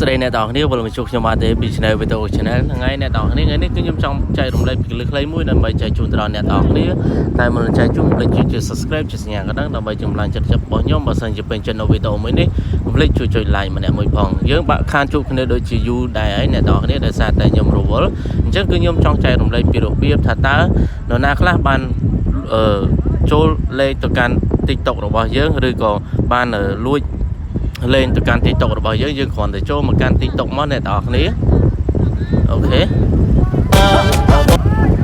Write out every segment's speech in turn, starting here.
ស្តីអ្នកទាំងអស់គ្នាវិលមកជួបខ្ញុំបាទទេពី Channel Video Channel ថ្ងៃអ្នកទាំងអស់គ្នាថ្ងៃនេះគឺខ្ញុំចង់ចែករំលែកពីគន្លឹះខ្លីមួយដើម្បីចែកជូនទៅដល់អ្នកទាំងអស់គ្នាតែមុននឹងចែកជូនកុំភ្លេចជួយចុច Subscribe ជាសញ្ញាកណ្ដឹងដើម្បីជំរុញចិត្តរបស់ខ្ញុំបើសិនជាពេញចិត្តនៅវីដេអូមួយនេះកុំភ្លេចជួយចុច Like ម្នាក់មួយផងយើងបាក់ខានជួបគ្នាដូចជាយូរដែរហើយអ្នកទាំងអស់គ្នាដោយសារតែខ្ញុំរវល់អញ្ចឹងគឺខ្ញុំចង់ចែករំលែកពីរបៀបថាតើនរណាខ្លះបានអឺចូលលេខទៅកាន់ TikTok របស់យើងឬក៏បានលួច លេងទៅកាន់ TikTok របស់យើងយើងគ្រាន់តែចូលមកកាន់ TikTok មកអ្នកទាំងអស់គ្នាOK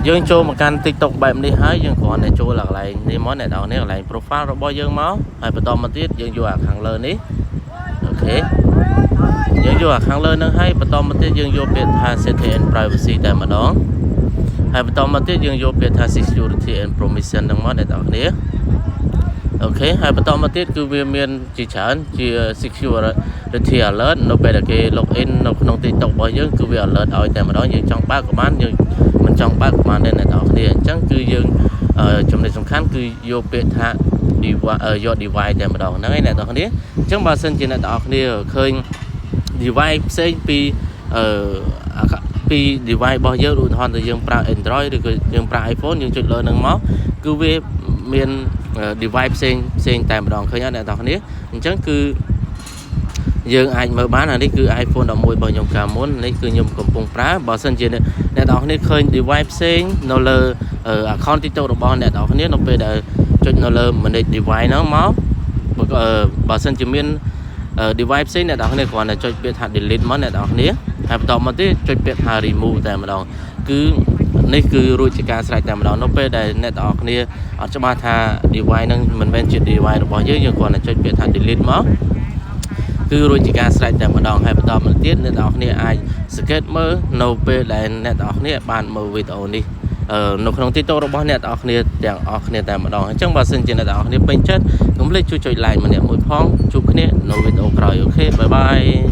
យើងចូលមកកាន់ TikTok បែបនេះហើយយើងគ្រាន់តែចូលកន្លែងនេះមកអ្នកទាំងអស់គ្នាកន្លែង profile របស់យើងមកហើយបន្តមកទៀតយើងយកអាខាងលើនេះOK យើងយកអាខាងលើហ្នឹងហើយបន្តមកទៀតយើងយកពាក្យថា setting and privacy តែម្ដងហើយបន្តមកទៀតយើងយកពាក្យថា security and permission ហ្នឹងមកអ្នកទាំងអស់គ្នាOK ហើយបន្តមកទៀតគឺវាមានជាច្រើនជា security alert នៅពេលដែលគេ log in នៅក្នុង TikTok របស់យើងគឺវា alert ឲ្យតែម្ដងយើងចង់បើកក៏បានយើងមិនចង់បើកក៏បានដែរអ្នកទាំងអស់គ្នាអញ្ចឹងគឺយើងចំណុចសំខាន់គឺយកពាក្យថា device យក device តែម្ដងហ្នឹងឯងអ្នកទាំងអស់គ្នាអញ្ចឹងបើសិនជាអ្នកទាំងអស់គ្នាឃើញ device ផ្សេងពីអឺពី device របស់យើងឧទាហរណ៍ថាយើងប្រើ Android ឬក៏យើងប្រើ iPhone យើងចុចលើហ្នឹងមកគឺវាមាន device ផ្សេងផ្សេងតែម្ដងឃើញអត់អ្នកទាំងគ្នាអញ្ចឹងគឺយើងអាចមើលបានអានេះគឺ iPhone 11របស់ខ្ញុំកាលមុននេះគឺខ្ញុំកំពុងប្រើបើសិនជាអ្នកទាំងគ្នាឃើញ device ផ្សេងនៅលើ account TikTok របស់អ្នកទាំងគ្នានៅពេលដែលចុចនៅលើ manage device ហ្នឹងមកបើសិនជាមាន device ផ្សេងអ្នកទាំងគ្នាគ្រាន់តែចុចពាក្យថា delete មកអ្នកទាំងគ្នាហើយបន្តមកទៀតចុចពាក្យថា remove តែម្ដងគឺនេះគឺរួចជាការស្រេចតែម្ដងនៅពេលដែលអ្នកទាំងអស់គ្នាអត់ច្បាស់ថា device ហ្នឹងមិនមែនជា device របស់យើងយើងគ្រាន់តែចុចពាក្យថា delete មក គឺរួចជាការស្រេចតែម្ដងហើយបន្តមកទៀតអ្នកទាំងអស់គ្នាអាចសង្កេតមើលនៅពេលដែលអ្នកទាំងអស់គ្នាបានមើលវីដេអូនេះអឺនៅក្នុង TikTok របស់អ្នកទាំងអស់គ្នាទាំងអស់គ្នាតែម្ដងអញ្ចឹងបើសិនជាអ្នកទាំងអស់គ្នាពេញចិត្តកុំភ្លេចជួយចុច like ម្នាក់មួយផងជួបគ្នានៅវីដេអូក្រោយ OK bye bye.